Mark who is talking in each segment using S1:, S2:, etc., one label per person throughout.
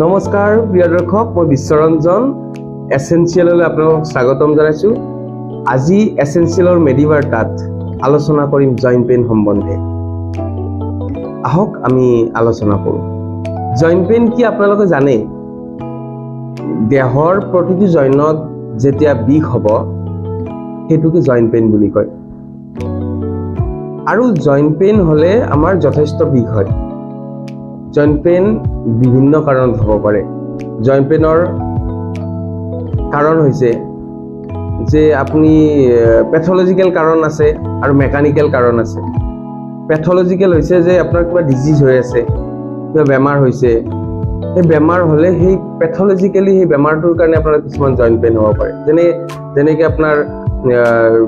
S1: নমস্কাৰ প্ৰিয় দৰ্শক, মই বিশ্বৰঞ্জন এছেঞ্চিয়েললৈ আপোনালোকক স্বাগতম জনাইছোঁ। আজি এছেঞ্চিয়েলৰ মেডিবাৰ্তাত আলোচনা কৰিম জইণ্ট পেইন সম্বন্ধে। আহক আমি আলোচনা কৰোঁ। জইণ্ট পেইন কি আপোনালোকে জানে? দেহৰ প্ৰতিটো জইণ্টত যেতিয়া বিষ হ'ব সেইটোকে জইণ্ট পেইন বুলি কয়। আৰু জইণ্ট পেইন হ'লে আমাৰ যথেষ্ট বিষ হয়। জইণ্ট পেইন বিভিন্ন কাৰণত হ'ব পাৰে। জইণ্ট পেইনৰ কাৰণ হৈছে যে আপুনি পেথলজিকেল কাৰণ আছে আৰু মেকানিকেল কাৰণ আছে। পেথলজিকেল হৈছে যে আপোনাৰ কিবা ডিজিজ হৈ আছে, কিবা বেমাৰ হৈছে। সেই বেমাৰ হ'লে সেই পেথলজিকেলি সেই বেমাৰটোৰ কাৰণে আপোনাৰ কিছুমান জইণ্ট পেইন হ'ব পাৰে। যেনেকৈ আপোনাৰ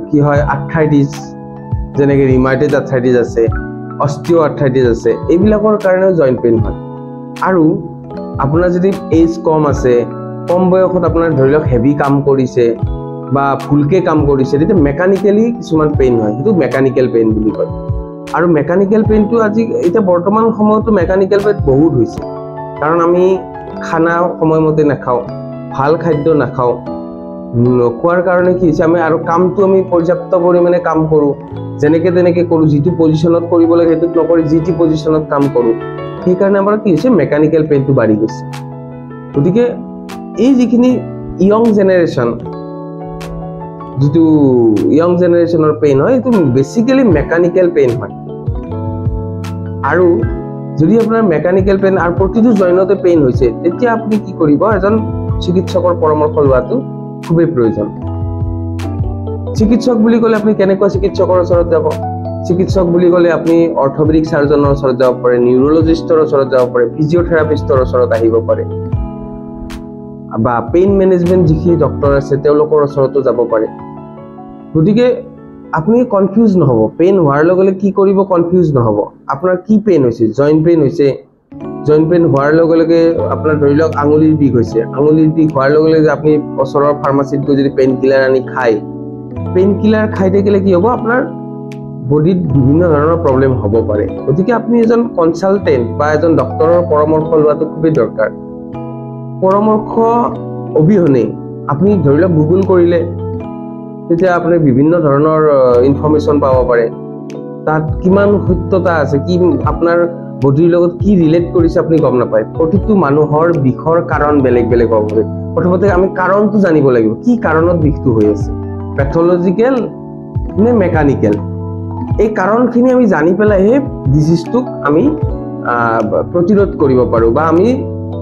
S1: কি হয়, আৰ্থ্ৰাইটিছ, যেনেকৈ ৰিমাইটেড আৰ্থ্ৰাইটিছ আছে, অষ্টিঅ' আৰ্থ্ৰাইটিছ আছে, এইবিলাকৰ কাৰণেও জইণ্ট পেইন হয়। আৰু আপোনাৰ যদি এইজ কম আছে, কম বয়সত আপোনাৰ ধৰি লওক হেভি কাম কৰিছে বা ভুলকৈ কাম কৰিছে, তেতিয়া মেকানিকেলি কিছুমান পেইন হয়, সেইটো মেকানিকেল পেইন বুলি কয়। আৰু মেকানিকেল পেইনটো আজি এতিয়া বৰ্তমান সময়তো মেকানিকেল পেইন বহুত হৈছে। কাৰণ আমি খানা সময়মতে নাখাওঁ, ভাল খাদ্য নাখাওঁ। নোখোৱাৰ কাৰণে কি হৈছে, আমি আৰু কামটো আমি পৰ্যাপ্ত পৰিমাণে কাম কৰোঁ, যেনেকৈ তেনেকৈ কৰোঁ, যিটো পজিশ্যনত কৰিব লাগে সেইটোত নকৰি যি টি পজিশ্যনত কাম কৰোঁ। সেইকাৰণে আমাৰ কি হৈছে, মেকানিকেল পেইনটো বাঢ়ি গৈছে। গতিকে এই যিখিনি য়ং জেনেৰেশ্যন, যিটো য়ং জেনেৰেশ্যনৰ পেইন হয়, এইটো বেচিকেলি মেকানিকেল পেইন হয়। আৰু যদি আপোনাৰ মেকানিকেল পেইন আৰু প্ৰতিটো জইনতে পেইন হৈছে, তেতিয়া আপুনি কি কৰিব, এজন চিকিৎসকৰ পৰামৰ্শ লোৱাটো খুবেই প্ৰয়োজন। চিকিৎসক বুলি ক'লে আপুনি কেনেকুৱা চিকিৎসকৰ ওচৰত যাব? চিকিৎসক বুলি ক'লে আপুনি অৰ্থপেডিক চাৰ্জনৰ ওচৰত যাব পাৰে, নিউৰলজিষ্টৰ ওচৰত যাব পাৰে, ফিজিঅ'থেৰাপিষ্টৰ ওচৰত আহিব পাৰে, বা পেইন মেনেজমেণ্ট যিখিনি ডক্টৰ আছে তেওঁলোকৰ ওচৰতো যাব পাৰে। গতিকে আপুনি কনফিউজ নহ'ব, পেইন হোৱাৰ লগে লগে কি কৰিব কনফিউজ নহ'ব। আপোনাৰ কি পেইন হৈছে, জইণ্ট পেইন হৈছে, জইণ্ট পেইন হোৱাৰ লগে লগে আপোনাৰ ধৰি লওক আঙুলিৰ বিষ হৈছে, আঙুলিৰ বিষ হোৱাৰ লগে লগে আপুনি ওচৰৰ ফাৰ্মাচীত গৈ যদি পেইন কিলাৰ আনি খায়, পেইন কিলাৰ খাই থাকিলে কি হ'ব, আপোনাৰ বডিত বিভিন্ন ধৰণৰ প্ৰব্লেম হ'ব পাৰে। গতিকে আপুনি এজন কনচালটেণ্ট বা এজন ডক্টৰৰ পৰামৰ্শ লোৱাটো খুবেই দৰকাৰ। পৰামৰ্শ অবিহনে আপুনি ধৰি লওক গুগল কৰিলে তেতিয়া আপুনি বিভিন্ন ধৰণৰ ইনফৰ্মেশ্যন পাব পাৰে। তাত কিমান সত্যতা আছে, কি আপোনাৰ বডিৰ লগত কি ৰিলেট কৰিছে আপুনি গম নাপায়। প্ৰতিটো মানুহৰ বিষৰ কাৰণ বেলেগ বেলেগ হ'ব পাৰে। প্ৰথমতে আমি কাৰণটো জানিব লাগিব, কি কাৰণত বিষটো হৈ আছে, পেথলজিকেল নে মেকানিকেল। এই কাৰণখিনি আমি জানি পেলাইহে ডিজিজটোক আমি প্ৰতিৰোধ কৰিব পাৰোঁ বা আমি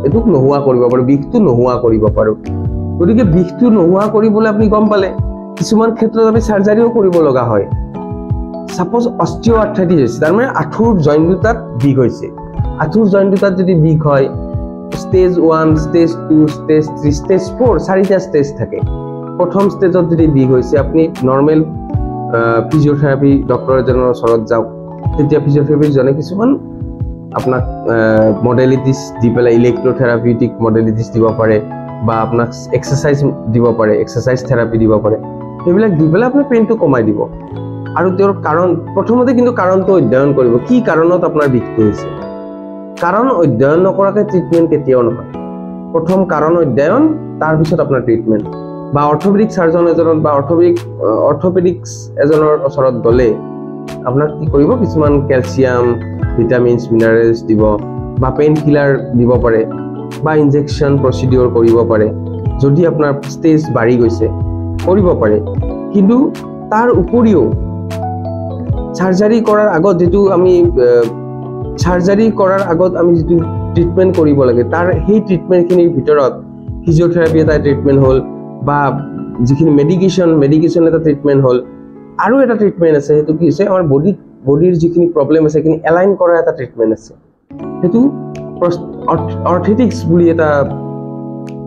S1: এইটোক নোহোৱা কৰিব পাৰোঁ, বিষটো নোহোৱা কৰিব পাৰোঁ। গতিকে বিষটো নোহোৱা কৰিবলৈ আপুনি গম পালে, কিছুমান ক্ষেত্ৰত আমি চাৰ্জাৰীও কৰিব লগা হয়। ছাপ'জ অষ্টিঅ' আৰ্থ্ৰাইটিছ হৈছে, তাৰমানে আঁঠুৰ জইণ্ট দুটাত বিষ হৈছে। আঁঠুৰ জইণ্ট দুটাত যদি বিষ হয়, stage 1, stage 2, stage 3, stage 4, চাৰিটা ষ্টেজ থাকে। প্ৰথম ষ্টেজত যদি বিষ হৈছে, আপুনি নৰ্মেল ফিজিঅ'থেৰাপি ডক্টৰ এজনৰ ওচৰত যাওক। তেতিয়া ফিজিঅ'থেৰাপিষ্টজনে কিছুমান আপোনাক মডেলিটিছ দি পেলাই ইলেক্ট্ৰথেৰাপিউটিক মডেলিটিছ দিব পাৰে, বা আপোনাক এক্সাৰচাইজ দিব পাৰে, এক্সাৰচাইজ থেৰাপি দিব পাৰে। সেইবিলাক দি পেলাই আপোনাৰ পেইনটো কমাই দিব। আৰু তেওঁৰ কাৰণ প্ৰথমতে কিন্তু কাৰণটো অধ্যয়ন কৰিব, কি কাৰণত আপোনাৰ বিষটো হৈছে। কাৰণ অধ্যয়ন নকৰাকৈ ট্ৰিটমেণ্ট কেতিয়াও নহয়। প্ৰথম কাৰণ অধ্যয়ন, তাৰপিছত আপোনাৰ ট্ৰিটমেণ্ট। বা অৰ্থপেডিক চাৰ্জন এজনত বা অৰ্থপেডিক্স এজনৰ ওচৰত গ'লে আপোনাক কি কৰিব, কিছুমান কেলছিয়াম, ভিটামিনছ, মিনাৰেলছ দিব, বা পেইন কিলাৰ দিব পাৰে, বা ইনজেকশ্যন প্ৰচিডিঅ'ৰ কৰিব পাৰে। যদি আপোনাৰ ষ্টেজ বাঢ়ি গৈছে কৰিব পাৰে। কিন্তু তাৰ উপৰিও চাৰ্জাৰী কৰাৰ আগত যিটো আমি চাৰ্জাৰী কৰাৰ আগত আমি যিটো ট্ৰিটমেণ্ট কৰিব লাগে, তাৰ সেই ট্ৰিটমেণ্টখিনিৰ ভিতৰত ফিজিঅ'থেৰাপি এটা ট্ৰিটমেণ্ট হ'ল, বা যিখিনি মেডিকেশ্যন এটা ট্ৰিটমেণ্ট হ'ল, আৰু এটা ট্ৰিটমেণ্ট আছে, সেইটো কি হৈছে, আমাৰ বডিৰ যিখিনি প্ৰব্লেম আছে সেইখিনি এলাইন কৰা এটা ট্ৰিটমেণ্ট আছে। সেইটো অৰ্থেটিক্স বুলি এটা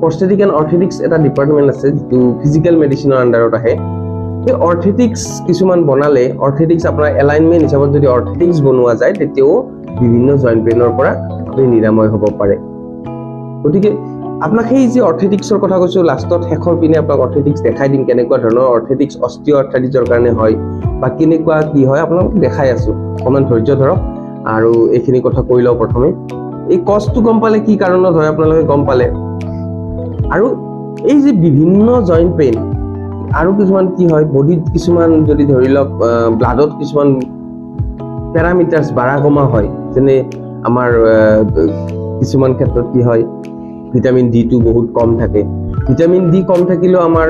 S1: প্ৰস্থেটিক এণ্ড অৰ্থেটিক্স এটা ডিপাৰ্টমেণ্ট আছে, যিটো ফিজিকেল মেডিচিনৰ আণ্ডাৰত আহে। সেই অৰ্থেটিক্স কিছুমান বনালে, অৰ্থেটিক্স আপোনাৰ এলাইনমেণ্ট হিচাপত যদি অৰ্থেটিক্স বনোৱা যায়, তেতিয়াও বিভিন্ন জইণ্ট পেইনৰ পৰা আপুনি নিৰাময় হ'ব পাৰে। গতিকে আপোনাক সেই যি অৰ্থেটিক্সৰ কথা কৈছোঁ, লাষ্টত শেষৰ পিনে আপোনাক অৰ্থেটিক্স দেখাই দিম, কেনেকুৱা ধৰণৰ অৰ্থেটিক্স অষ্টিঅ' আৰ্থ্ৰাইটিছৰ কাৰণে হয় বা কেনেকুৱা কি হয় আপোনালোকক দেখাই আছোঁ। অকণমান ধৈৰ্য ধৰক আৰু এইখিনি কথা কৈ লওঁ প্ৰথমে। এই কজটো গম পালে কি কাৰণত হয় আপোনালোকে গম পালে। আৰু এই যে বিভিন্ন জইণ্ট পেইন আৰু কিছুমান কি হয়, বডিত কিছুমান যদি ধৰি লওক ব্লাডত কিছুমান পেৰামিটাৰ্ছ বাঢ়া কমা হয়, যেনে আমাৰ কিছুমান ক্ষেত্ৰত কি হয় ভিটামিন ডিটো বহুত কম থাকে। ভিটামিন ডি কম থাকিলেও আমাৰ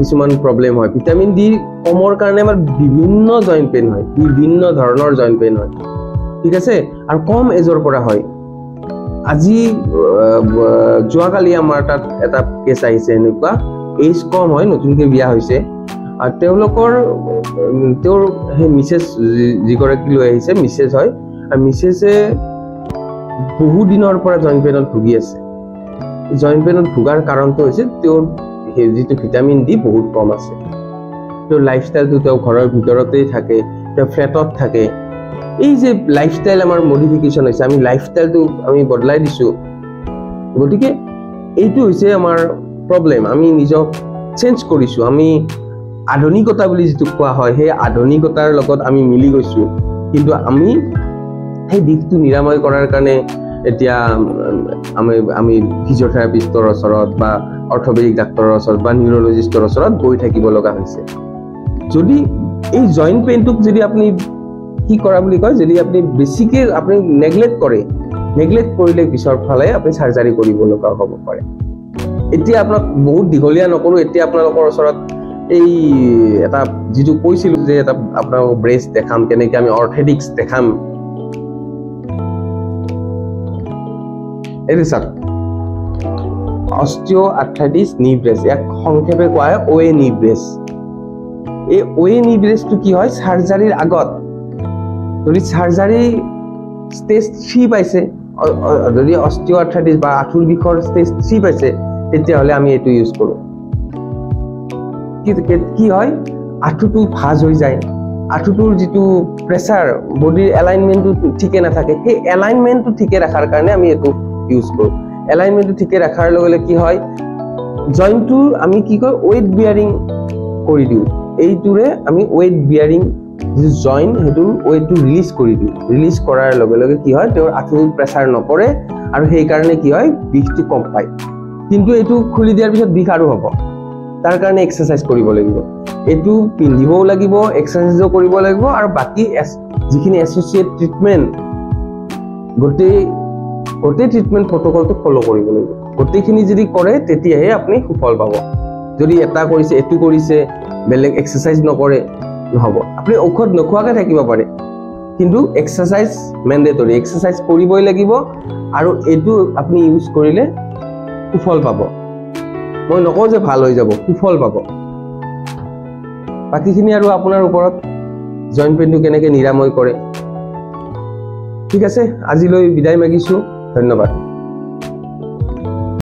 S1: কিছুমান প্ৰব্লেম হয়। ভিটামিন ডি কমৰ কাৰণে আমাৰ বিভিন্ন জইণ্ট পেইন হয়, বিভিন্ন ধৰণৰ জইণ্ট পেইন হয়, ঠিক আছে। আৰু কম এজৰ পৰা হয়। আজি যোৱাকালি আমাৰ তাত এটা কেছ আহিছে, এনেকুৱা এজ কম হয়, নতুনকৈ বিয়া হৈছে, আৰু তেওঁলোকৰ তেওঁৰ সেই মিছেছ যিগৰাকী লৈ আহিছে মিছেছ হয়, আৰু মিছেছে বহুদিনৰ পৰা জইণ্ট পেইনত ভুগি আছে। জইণ্ট পেইনত ভুগাৰ কাৰণটো হৈছে তেওঁৰ যিটো ভিটামিন ডি বহুত কম আছে। তেওঁৰ লাইফষ্টাইলটো, তেওঁ ঘৰৰ ভিতৰতেই থাকে, তেওঁ ফ্লেটত থাকে। এই যে লাইফষ্টাইল আমাৰ মডিফিকেশ্যন হৈছে, আমি লাইফষ্টাইলটো আমি বদলাই দিছোঁ। গতিকে এইটো হৈছে আমাৰ প্ৰব্লেম। আমি নিজক চেঞ্জ কৰিছোঁ, আমি আধুনিকতা বুলি যিটো কোৱা হয় সেই আধুনিকতাৰ লগত আমি মিলি গৈছোঁ। কিন্তু আমি সেই বিষটো নিৰাময় কৰাৰ কাৰণে এতিয়া আমি ফিজিঅ'থেৰাপিষ্টৰ ওচৰত বা অৰ্থপেডিক ডাক্তৰৰ ওচৰত বা নিউৰলজিষ্টৰ ওচৰত গৈ থাকিব লগা হৈছে। যদি এই জইণ্ট পেইনটোক যদি আপুনি কি কৰা বুলি কয়, যদি আপুনি বেছিকৈ আপুনি নেগলেক্ট কৰে, নেগলেক্ট কৰিলে পিছৰ ফালে আপুনি চাৰ্জাৰী কৰিব লগা হ'ব পাৰে। এতিয়া আপোনাক বহুত দীঘলীয়া নকৰোঁ। এতিয়া আপোনালোকৰ ওচৰত এই এটা যিটো কৈছিলোঁ যে এটা আপোনালোকক ব্ৰেচ দেখাম, কেনেকৈ আমি অৰ্থেটিক্স দেখাম। এইটো চাওক, অষ্টিঅ' আৰ্থ্ৰাইটিছ নি ব্ৰেচ, ইয়াক সংক্ষেপে কোৱা হয় অ' এ নি ব্ৰেচ। এই অ' এ নি ব্ৰেচটো কি হয়, চাৰ্জাৰীৰ আগত যদি চাৰ্জাৰী ষ্টেজ 3 পাইছে, যদি অষ্টিঅ' আৰ্থ্ৰাইটিছ বা আঁঠুৰ বিষৰ ষ্টেজ 3 পাইছে, তেতিয়াহ'লে আমি এইটো ইউজ কৰোঁ। কি হয়, আঁঠুটো ভাঁজ হৈ যায়, আঁঠুটোৰ যিটো প্ৰেছাৰ, বডিৰ এলাইনমেণ্টটো ঠিকে নাথাকে। সেই এলাইনমেণ্টটো ঠিকে ৰখাৰ কাৰণে আমি এইটো ইউজ কৰোঁ। এলাইনমেণ্টটো ঠিকে ৰখাৰ লগে লগে কি হয়, জইণ্টটো আমি কি কয় ৱেইট বিয়াৰিং কৰি দিওঁ। এইটোৰে আমি ৱেইট বিয়াৰিং যিটো জইণ্ট, সেইটোৰ ৱেইটটো ৰিলিজ কৰি দিওঁ। ৰিলিজ কৰাৰ লগে লগে কি হয়, তেওঁৰ আঁঠুটোত প্ৰেছাৰ নপৰে আৰু সেইকাৰণে কি হয়, বিষটো কম পায়। কিন্তু এইটো খুলি দিয়াৰ পিছত বিষ আৰু হ'ব, তাৰ কাৰণে এক্সাৰচাইজ কৰিব লাগিব। এইটো পিন্ধিবও লাগিব, এক্সাৰচাইজো কৰিব লাগিব, আৰু বাকী যিখিনি এছ'চিয়েট ট্ৰিটমেণ্ট, গোটেই ট্ৰিটমেণ্ট প্ৰট'কলটো ফ'ল' কৰিব লাগিব। গোটেইখিনি যদি কৰে তেতিয়াহে আপুনি সুফল পাব। যদি এটা কৰিছে, এইটো কৰিছে, বেলেগ এক্সাৰচাইজ নকৰে, নহ'ব। আপুনি ঔষধ নোখোৱাকৈ থাকিব পাৰে, কিন্তু এক্সাৰচাইজ মেণ্ডেটৰী, এক্সাৰচাইজ কৰিবই লাগিব। আৰু এইটো আপুনি ইউজ কৰিলে সুফল পাব। মই নকওঁ যে ভাল হৈ যাব, সুফল পাব। বাকীখিনি আৰু আপোনাৰ ওপৰত, জইণ্ট পেইনটো কেনেকৈ নিৰাময় কৰে। ঠিক আছে, আজিলৈ বিদায় মাগিছোঁ। ধন্যবাদ।